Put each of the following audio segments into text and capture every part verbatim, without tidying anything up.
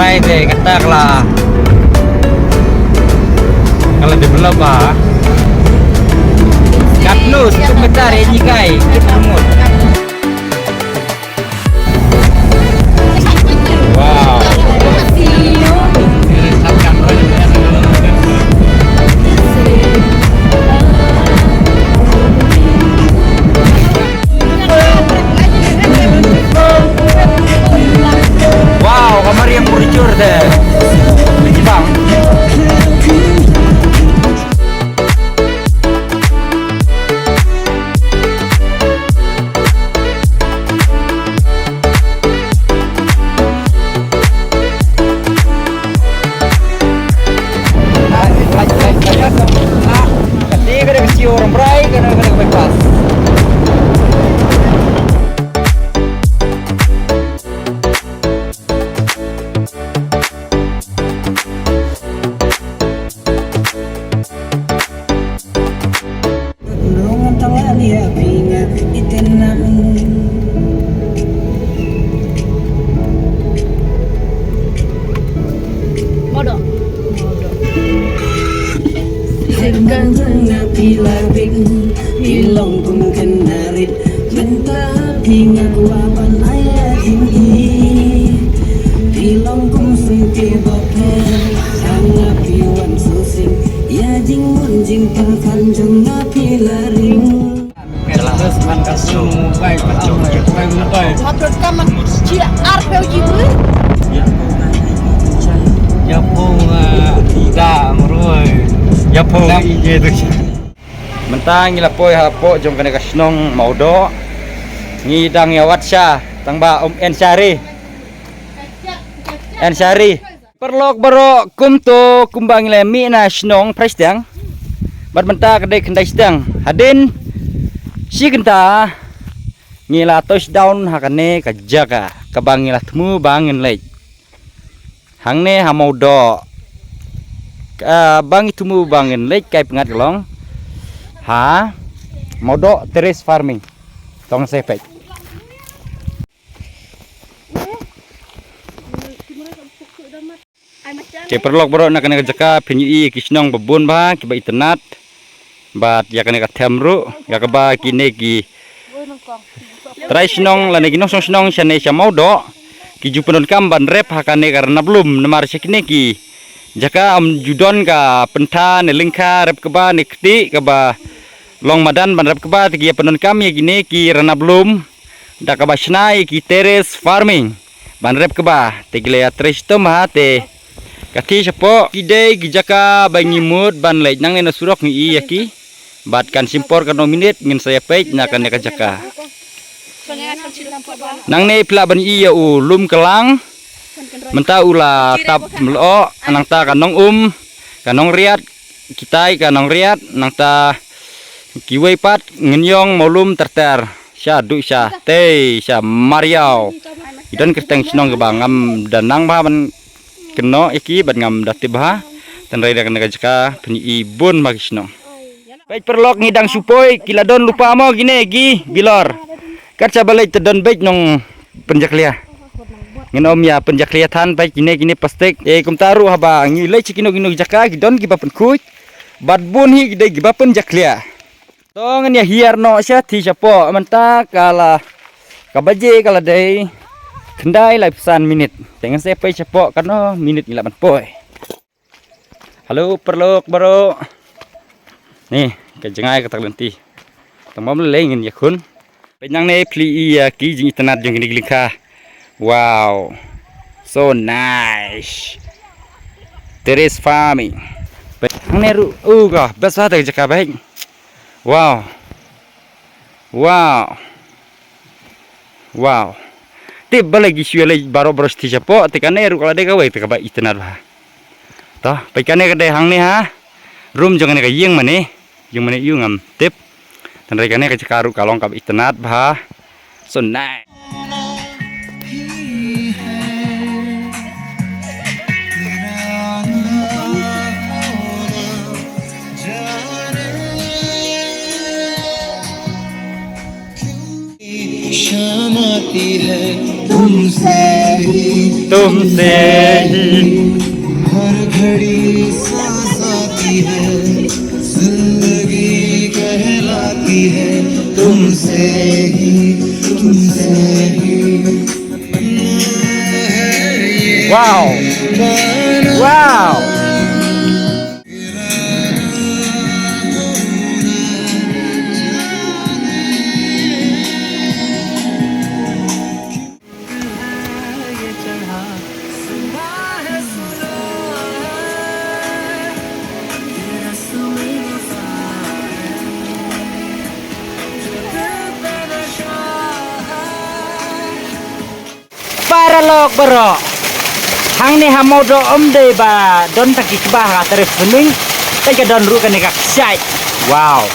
Ai de kata kala. Kala develop ah. Katnu satu meter ini kai. Wow. Wow, kamar yang puri jur deh. Bang. Mynta phi nga kwah ban ai ïa jingïeit. Phi long kum syntiew ba pher. Tang nga phi wan sngewsih ïa jingmut jingpyrkhat jong nga phi la ring. Ïa pung, ah, da mroi. Ïa pung, ïa tu. Mynta ngi la poi hapoh jong kane ka shnong Mawdoh. Ngi dang ïa wad sha tang ba um en shari. En shari. Paralok baroh, kumto kumba ngi la mih na shnong phra shiteng. Bad mynta ka dei khyndai shiteng. Hadien shi kynta ngi la touch down ha kane ka jaka kaba ngi la thmu ba ngin leit. Hangne ha Mawdoh. Ka, ba ngi thmu ba ngin leit kai pyngngad ka long ha Mawdoh terrace farming. To ngin sa peit. Te paralok baroh, na kane ka jaka phin ïohi ki shnong ba bun bha kiba itynnad. Bad ïa kane ka them ruh, ïa kaba kine ki trai shnong lane ki nongshong shnong shane sha Mawdoh ki ju pyndonkam ban rep ha kane ka ranab lum, namar sha kine ki jaka ym ju don ka pyntha ne lyngkha rep kba ne kti kaba long madan ban rep kba, te ki ïa pyndonkam ïa kine ki ranab lum da kaba shna ïa ki terrace farming ban rep kba. Te ki la ïa trei shitom ha, te ka thie shapoh ki dei ki jaka ba ngi mut ban leit. Nangne na surok ngi ïohi ïa ki. Bad kan shim por kano minit ngin sa ïa peit na kane ka jaka. Nangne phi lah ban ïohi ïa u lum kylang. Mynta u la tap mlok, nangta ka nong um, ka nong riat, kitai ka nong riat, nangta kiwei pat ngin ïong mawlum ter ter. Sha duh sha tei sha mariaw. Ki don kyrteng shnong kaba ngam da nang bha ban kynnoh ïa ki bad ngam da tip bha. Tynrai da kane ka jaka phin ïohi bun bha ki shnong. Peit paralok, ngi dang shu poi, ki la don lypa mo kine ki bilor. Kat shaba leit te don beit nong pynjakhlia. Ngin ym ïa pynjakhlia than, peit kine kine plastik. E kumta ruh haba ngi leit sha kino kino ki jaka ki don kiba pynkhuid. Bad bun hi ki dei kiba pynjakhlia. To ngin ïa hiar noh sha thie shapoh, mynta ka la, ka baje ka la dei khyndai laiphew san minit. Te ngin sa peit shapoh kano minit ngi lah ban poi. Hello paralok baroh. Ni ka jngai kata ka lynti. Tang ba ym lei ngin ïakhun. Peit nangne phi ïohi ïa ki jingitynnad jong kine ki lyngkha. Wow. So nice. Terrace farming. Peit nangne ruh, oh, ka best bha kata ka jaka, peit. Wow. Wow. Wow. Te balei ki shu ïaleit baroh baroh sha thie shapoh, te kane ruh ka la dei kawei te kaba itynnad bha. To, peit kane ka dei hangne ha. Room jong kane ka ïing mane. Ïing mane ïoh ngam tip. Tang ba kane ka jaka ruh ka long kaba itynnad bha. So nice. तुमसे ही, तुमसे ही हर घड़ी सांस आती है, जिंदगी कहलाती है तुमसे ही, तुमसे ही। Wow. Wow. Paralok baroh. Hangne ha Mawdoh ym dei ba don tang ki kba ha ka trei swimming. Te ka don ruh kane ka kshaid. Wow.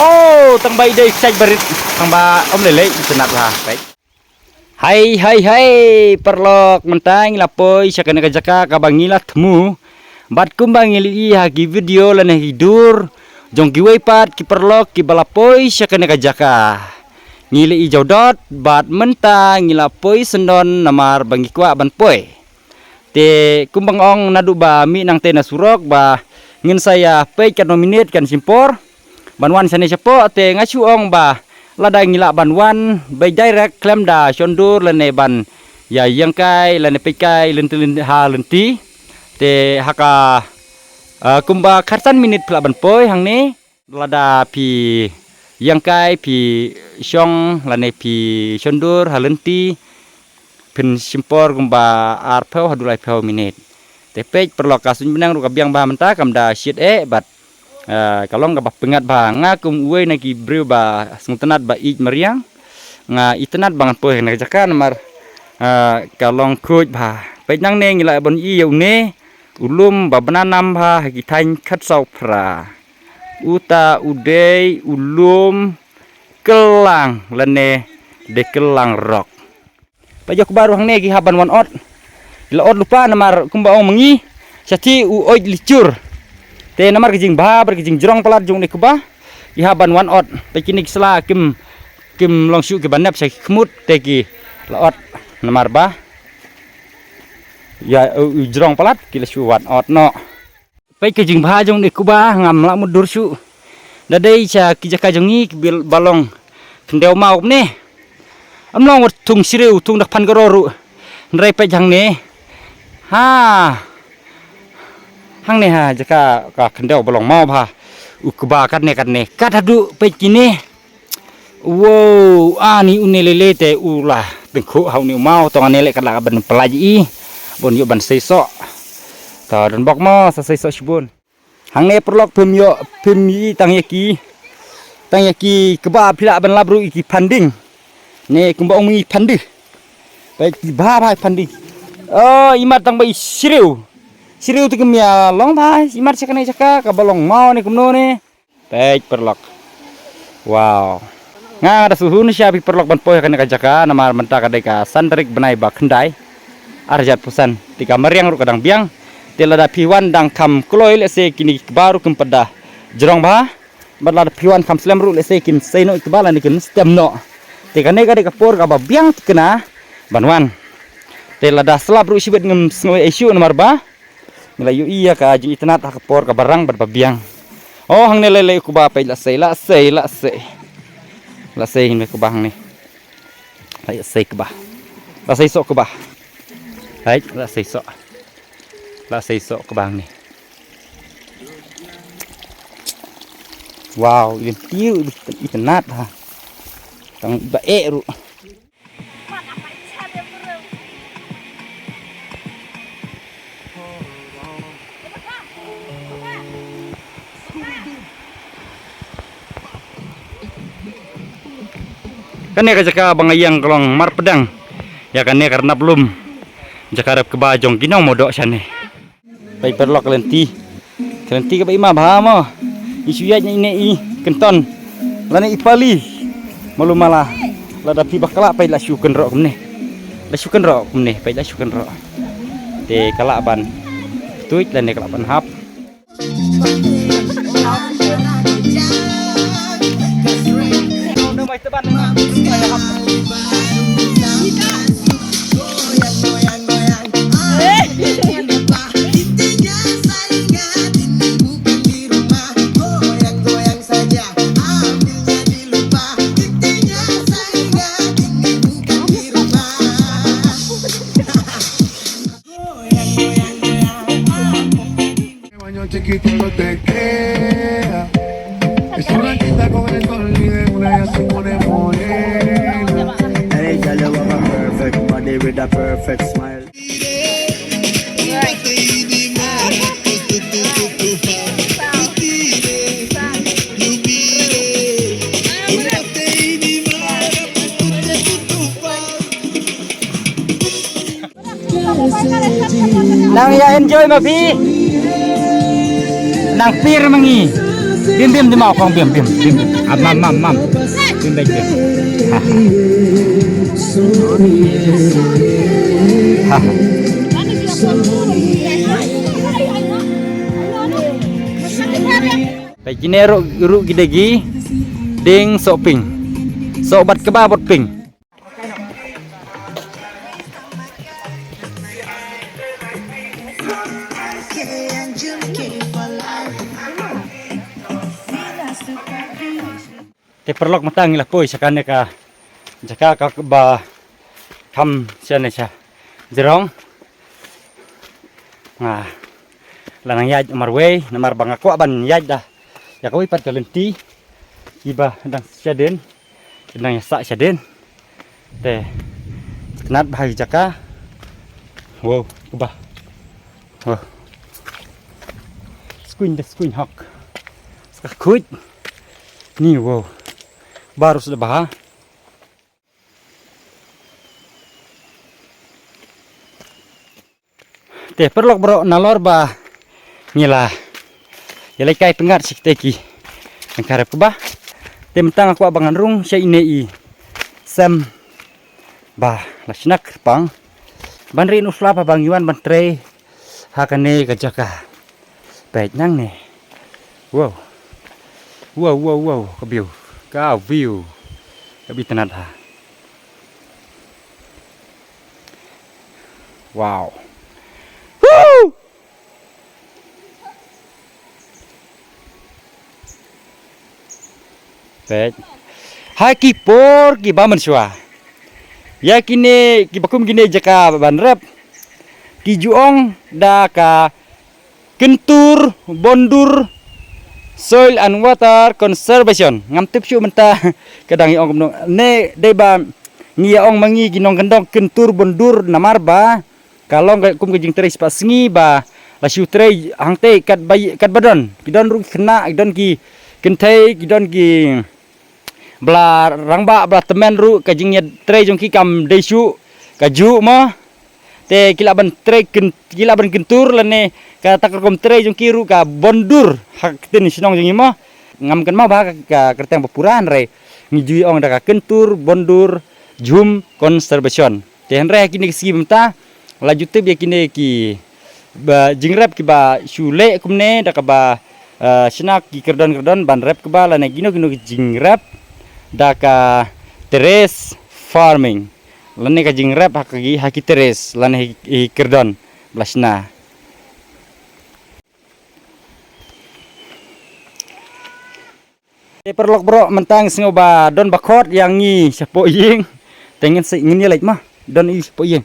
Oh, tang ba i dei kshaid barit. Tang ba ym lei lei itynnad ha. Hai, hai, hai, paralok, mynta ngi la poi sha kane ka jaka kaba ngi la thmu. Bad kumba ngi la ïohi ha ki video lane ki dur jong kiwei pat ki paralok kiba la poi sha kane ka jaka. Ngi la ïohi jawdot bad mynta ngi la poi syndon namar ba ngi kwah ban poi. Te kumba nga ong naduh ba mih nangtei na surok ba ngin sa ïa peit katno minit kan shim por ban wan shane shapoh, te nga shu ong ba lada ngi lah ban wan beit direct khlem da shon dur lane ban ïa ïeng kai lane peit kai lynti lynti ha lynti. Te ha ka, ah, kumba khatsan minit phi lah ban poi hangne. Lada phi ïeng kai, phi shong lane phi shon dur ha lynti, phin shim por kumba arphew haduh laiphew minit. Te peit paralok, ka suiñ bneng ruh ka biang bha mynta, kam da shit eh bad, eh, ka long kaba pyngngad bha. Nga kum uwei na ki briew ba sngewtynnad ba ïeit mariang, nga itynnad ba ngan poi ha kane ka jaka namar, eh, ka long khuid bha. Peit nangne ngi lah ban ïohi ïa une u lum ba bna nam bha ha ki thaiñ khatsaw phra. Uta u dei u lum kyllang lane dei kyllang rok. Peit ïa u kba ruh hangne ki hap ban wan ot. Ki la ot lypa namar kumba ong ma ngi, shatei u oid lichur. Te namar ka jingbha bad ka jingjrong palat jong une u kba, ki hap ban wan ot. Peit kine ki sla kim, kim long shuh kiba nep sha ki khmut, te ki la ot namar ba ïa u, u jrong palat ki la shu wan ot noh. Peit ka jingbha jong une u kba, ngam lah mutdur shuh. Da dei sha ki jaka jong ngi kiba long khyndew maw kumne. Ym long wat thung shriew, thung da phan ka ro ruh. Hynrei peit hangne. Ha. Hangne ha jaka ka khyndew ba long maw bha. U kba katne katne. Kat haduh peit kine. Wow, ani une lei lei te u la tyngkhuh ha une u maw, tang ane leh kat la ban pyllait i. Bun ïoh ban sei soh. Ta don bok mo sa sei soh shibun. Hangne paralok phim ïoh, phim ïohi tang ïa ki. Tang ïa ki kba phi lah ban lap ruh ïa ki phanding. Ne kumba ong i phandih. Peit ki bha bha phandih. Oh, imat tang ba i shriew. Shriew te kim ïa long bha, imat sha kane sha ka, kaba long maw ne kumno ne. Peit paralok. Wow. Nga da shu hun sha phi paralok ban poi ha kane ka jaka namar mynta ka dei ka san tarik bnai ba khyndai. Ar hajar arphew san. Te ka mariang ruh ka dang biang. Te lada phi wan dang kham kloi lehse kine ki kba ruh kim pat da jrong bha. Bad lada phi wan kham slem ruh lehse kin sei noh ki kba lane kin stem noh. Te kane ka dei ka por kaba biang thikna ban wan. Te lada slap ruh shibit ngam sngew ei shuh namar ba ngi la ïohi ïa ka jingitynnad ha ka por kaba rang bad ba biang. Oh, hangne lei lei u kba, peit la sei, la sei, la sei. La sei hangne u kba hangne. La sei kba. La sei soh kba. Hai, la sei soh. La sei soh kba hangne. Wow, i lynti ruh i itynnad ha. Tang ba eh ruh. Kane ka jaka ba nga ïeng ka long Marpdeng. Ïa kane ka rnap lum. Jaka rep kba jong ki nong Mawdoh shane. Peit paralok ka lynti. Ka lynti kaba i ma bha mo. I shu ïaid na ine i kynton. Lane i pali. Malu mala. Lada phi bakla peit la shu kynroh kumne. La shu kynroh kumne, peit la shu kynroh. Te ka lah ban tuid lane ka lah ban hap. Nong mai teban nong mai teban hap. Chiquito no te queda. Es una quita con el sol y de una ya se pone morena. Ella le va a perfect body with a perfect smile. Nang ïa enjoy ma phi. Nang pir ma ngi. Bim bim di mau kong bim bim bim. Ah, mam mam mam. Bim bim bim. Ha. Ha. Ba kine ruh ruh ki dei ki ding soh pink. Soh bad kaba bot pink. Te paralok mynta ngi la poi sha kane ka jaka kaba kham shane sha jrong. Nga la nang ïaid marwei namar ba nga kwah ban ïaid da ïa kawei pat ka lynti kiba dang shadien. Dang ïa sah shadien. Te tnat bha ïa jaka. Wow, kaba. Wow. Skuin da skuin hok. Ska khuid. Ni wow. Baru sudah bha. Te paralok baroh nalor ba ngi la ïa leit kai pyngngad shi kti ki jingkharep kba. Te mynta nga kwah ba ngan rung sha ine i sem ba la shna kyrpang ban ri nu slap ba ngi wan ban trei ha kane ka jaka. Peit nangne. Wow. Wow wow wow ka view. Ka view. Ka bi tnat ha. Wow. Woo! Peit. Ha ki por kiba mynshuwa ïa kine kiba kum kine jaka ban rep ki ju ong da ka Kyntur Bondur Soil and Water Conservation. Ngam tip shuh mynta ka dang ïa ong kumno. Ne dei ba ngi ïa ong ma ngi ki nongkyndong Kyntur Bondur namar ba ka long ka kum ka jingtrei spah sngi ba la shu trei hangtei katba katba don. Ki don ruh ki khynnah, ki don ki kynthei, ki don ki ba la rangbah, ba la tymmen ruh ka jingïatrei jong ki kam dei shuh kajuh mo. Te ki lah ban trei kyn-, ki lah ban kyntur lane kata ka rukom trei jong ki ruh ka bondur ha ktien shnong jong ngi mo. Ngam kynmaw ba ka, ka kyrteng ba pura hynrei ngi ju ong da ka Kyntur Bondur Jhum Conservation. Te hynrei ha kine ki sngi mynta la ju tip ïa kine ki ba jingrep kiba shu leh kumne da kaba, eh, shna ki kyrdon kyrdon ban rep kba lane kino kino ki jingrep da ka terrace farming lane ka jingrep ha ki, ha ki terrace lane ha ki kyrdon ba la shna. Te paralok baroh mynta ngi sngew ba don ba khot ïa ngi shapoh ïing. Te ngin sa ngin ïa leit ma don i shapoh ïing.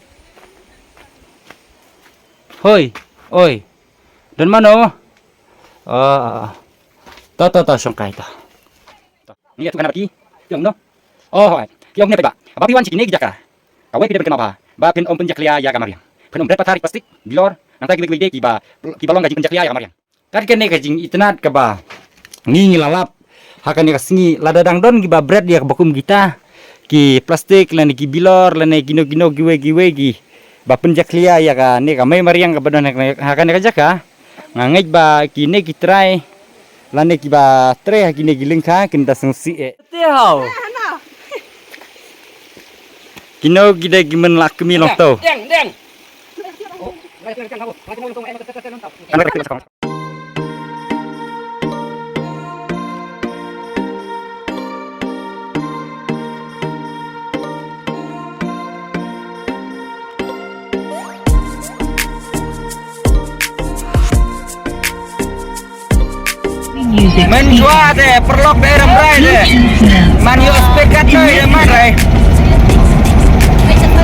Hoi, oi. Don mano? Ah, ah, ah. Ta ta ta shong kai ta. Ngi ïa tu kana ba ki. Ïong no. Oh, hoi. Ïong ne ba. Ba phi wan shi kine ki jaka. Kawei phi dei ban kynmaw ba phin ym pynjakhlia ïa ka mariang. Phin ym bret pathar ïa plastik, bilor, nangta kiwei kiwei de kiba kiba long ka jingpynjakhlia ïa ka mariang. Kat kane ka jingitynnad kaba ngi ngi la lap ha kane ka sngi lada dang don kiba bret ïa kaba kum kita ki plastik lane ki bilor lane kino kino kiwei kiwei kiba pynjakhlia ïa kane ka mei mariang kaba don ha kane ka jaka. Nga ngeit ba kine ki trai lane kiba trei ha kine ki lyngkha kin da sngewsih eh. Te hau. Kino ki dei ki men la kmie long to. Deng, deng. Mynshuwa te paralok te ram rai te. Man ïoh speed kat noi te man rai.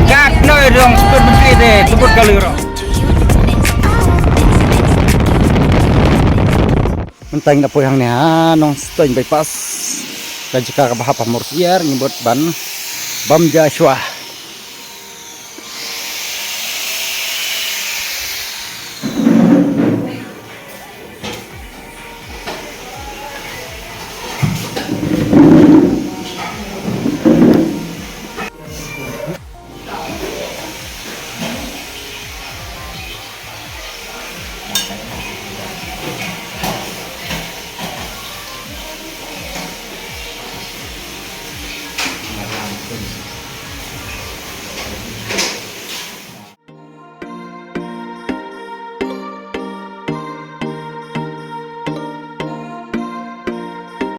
Kat noi dong speed besi te tebut kali ro. Mynta ngi da poi hangne ha Nongstoiñ bypass. Ka jaka kaba hap ha Mawryniar, ngi bud ban bam ja shuwa.